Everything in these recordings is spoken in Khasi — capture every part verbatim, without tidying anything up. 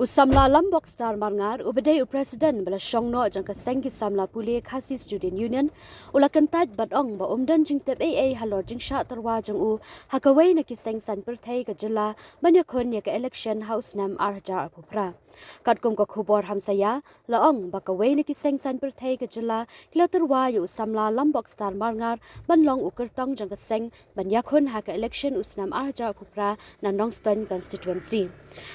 U samla Lambok Star Marngar, uba dei u president ba la shong noh jong ka seng ki samla pule Khasi Student Union, u la kyntait bad ong ba um don jingtip ei ei halor jingshah tyrwa jong u ha kawei na ki seng saiñ pyrthei ka jylla ban ïakhun ïa ka election ha u snem ar hajar arphew phra. Katkum ka khubor hamsaïa, la ong ba kawei na ki seng saiñ pyrthei ka jylla ki la tyrwa ïa u samla Lambok Star Marngar ban long u kyrtong jong ka seng ban ïakhun ha ka election u snem ar hajar arphew phra na Nongstoiñ constituency.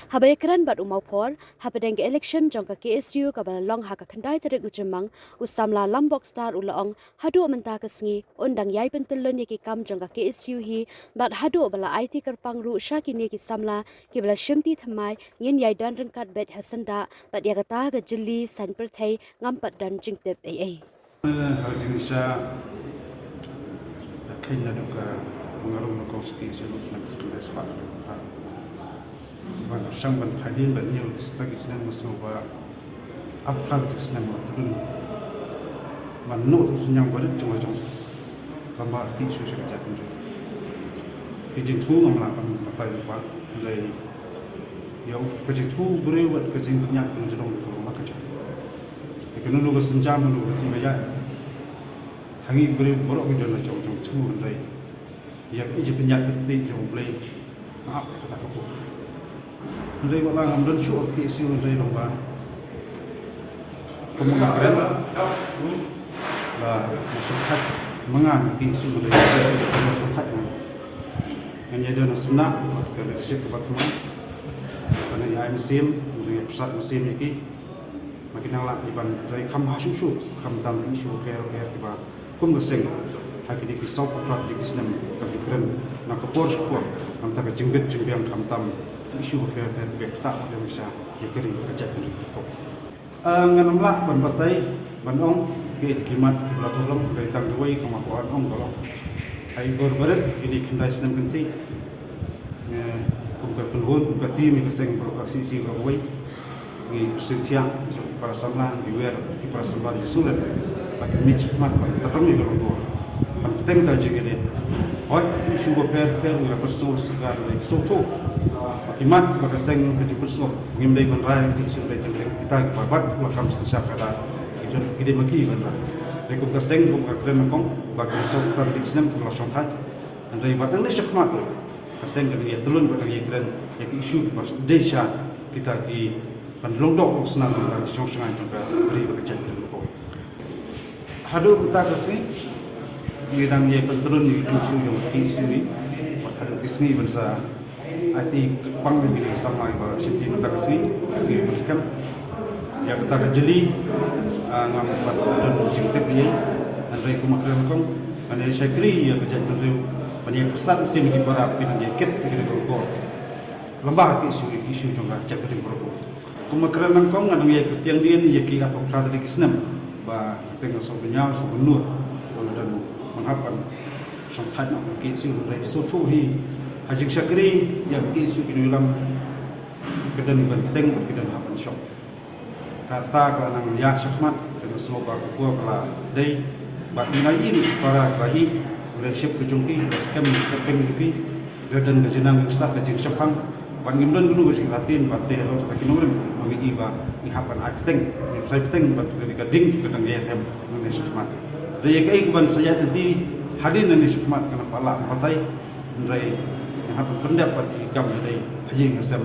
Haba ïakren bad u Mawphor hapdeng ka election jong ka K S U kaba la long ha ka khyndai tarik u Jymmang, u samla Lambok Star u la ong haduh mynta ka sngi un dang ïai pyntyllun ïa ki kam jong ka K S U hi, bad haduh ba la aiti kyrpang ruh sha kine ki samla kiba la shimti thymmai, ngin ïai don ryngkat beit ha syndah, bad ïa kata ka jylli saiñ pyrthei ngam pat don jingtip ei ei. Ha jingshisha, da kheiñ naduh ka pyngarung na kong saki sulu sna ka khyndai spah ka dok ka. Ban kyrshang ban phadien ban ñiew ki stek ki snem ma sngewbha. Ap kar ki snem ma tdun. Ban noh tu sñiang barit jong la jong. Lamba ki shu sha ka jait ndu. Ki jingthmu ngam lah ban batai lypa. Ndai ïa ka jingthmu briew bad ka jingpynïaid pynjrong ka long ma ka jong. Ïa kano kano ka sienjam, kano kano ka kynmaïa. Ha ngi ki briew baroh ki don la jong jong thmu hynrei ïa ka jingpynïaid kyrteng jong U Blei. Nga ap ïa kata ka pud. Hynrei wat la ngam don shuh ha K S U hynrei long ba kum nga kren la nga sngewthuh ma nga ha K S U hynrei nga sngewthuh nga. Ngan ïa don sna ka leadership ka ba thymmai. Ban ïa ai mynsiem, ban ïa pyrsad mynsiem ïa ki. Ma ki nang lah ban trei kham ha shuh shuh, kham tam ki issue pher pher kiba kum ka seng ha ki dei ki saw phew phra ki dei ki snem ka ju kren na ka por sha ka por, kham tam ka jingbit jingbiang, kham tam ki issue pher pher kiba ktah ha ka sha ïa ka ri ka jait ka ri ka. Ah, ngan ym lah ban batai ban ong ki dei ki mat kiba la burom, dei tang kawei kama ko an ong ka long. Ai bor barit ki dei khyndai snem kynthih. Ngi kum ka kynhun, kum ka team, ngi ka seng baroh ka C C baroh kawei. Ngi kyrsiew thiah, ngi shu para samla, ngi wer, ki para samla, ngi shu ret. Ba kin mih shakhmat, ba kin tyrang ïa ka longdor. Ban bteng ta jingïaleh. Hooid, ki issue bapher bapher, ngi la pyrsngewsarkar, ngi la sngewthuh. Ba ki mat, ba ka seng, ka ju pyrsngew. Ngim dei ban rai, ki issue dei teng teng, kita ki ba bat, la kam synshar ka da. Ki don, ki dei ma ki ban rai. Dei kum ka seng, kum ka kren nyngkong, ba ki sngewthuh, ki snem, kum la shongthait. Hynrei ba dang ne shakhmat ruh. Ka seng ka dang ïa tylun, ka dang ïa kren ïa ki issue kiba dei sha kita ki ban long doh long sna na ka jong shngain jong ka ri bad ka jaitbynriew baroh. Haduh mynta ka sngi ngi dang ïa pyntylun ïa ki issue jong ki issue hi. Bad haduh ki sngi ban sa aiti kyrpang ïa ki samla kiba shimti mynta ka sngi, ka sngi ban skhem. Ïa kata ka jylli, ah, ngam pat don jingtip ïa, hynrei kum nga kren nyngkong, ngan ïa shakri ïa ka jaitbynriew ban ïa pyrsad mynsiem ïa ki para ba kin ïa kit ïa ki longkor. Lamba ki issue, issue jong ka jaitbynriew baroh. Kum nga kren nyngkong, nga dang ïa kyrtiang dien ïa ki arphew phra tylli ki snem ba teng sawphew hynñiew, sawphew hynñiew ba la don ban hap ban shongthait noh ki issue, hynrei sngewthuh hi ha jingshakri ïa ki issue ki nongïalam ki don ban bteng bad ki don hap ban shong. Kata ka la nang ïa shakhmat, ka la sngewbha ka por ka la dei. Bad ngi la ïohi para ka la ïohi leadership ka jong ki, ka la skhem ka peng jong ki, ka don ka jingnang ka stad ka jingshemphang. Bad ngim don kano ka jingïaid bad dei halor kata ki nongrim, ma ngi i ba ngi hap ban ai bteng, ngi sai bteng bad ka ding ka dang ïa hem nangne shakhmat. Dei ïa kaei ka ban sa ïaid lynti hadien nangne shakhmat ka nang pat lah ban batai, hynrei ngi hap ban pyndep bad i kam dei ha ïing ha sem,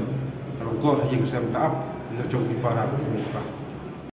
ka longkor ha ïing ha sem ka ap, la jong ki para ka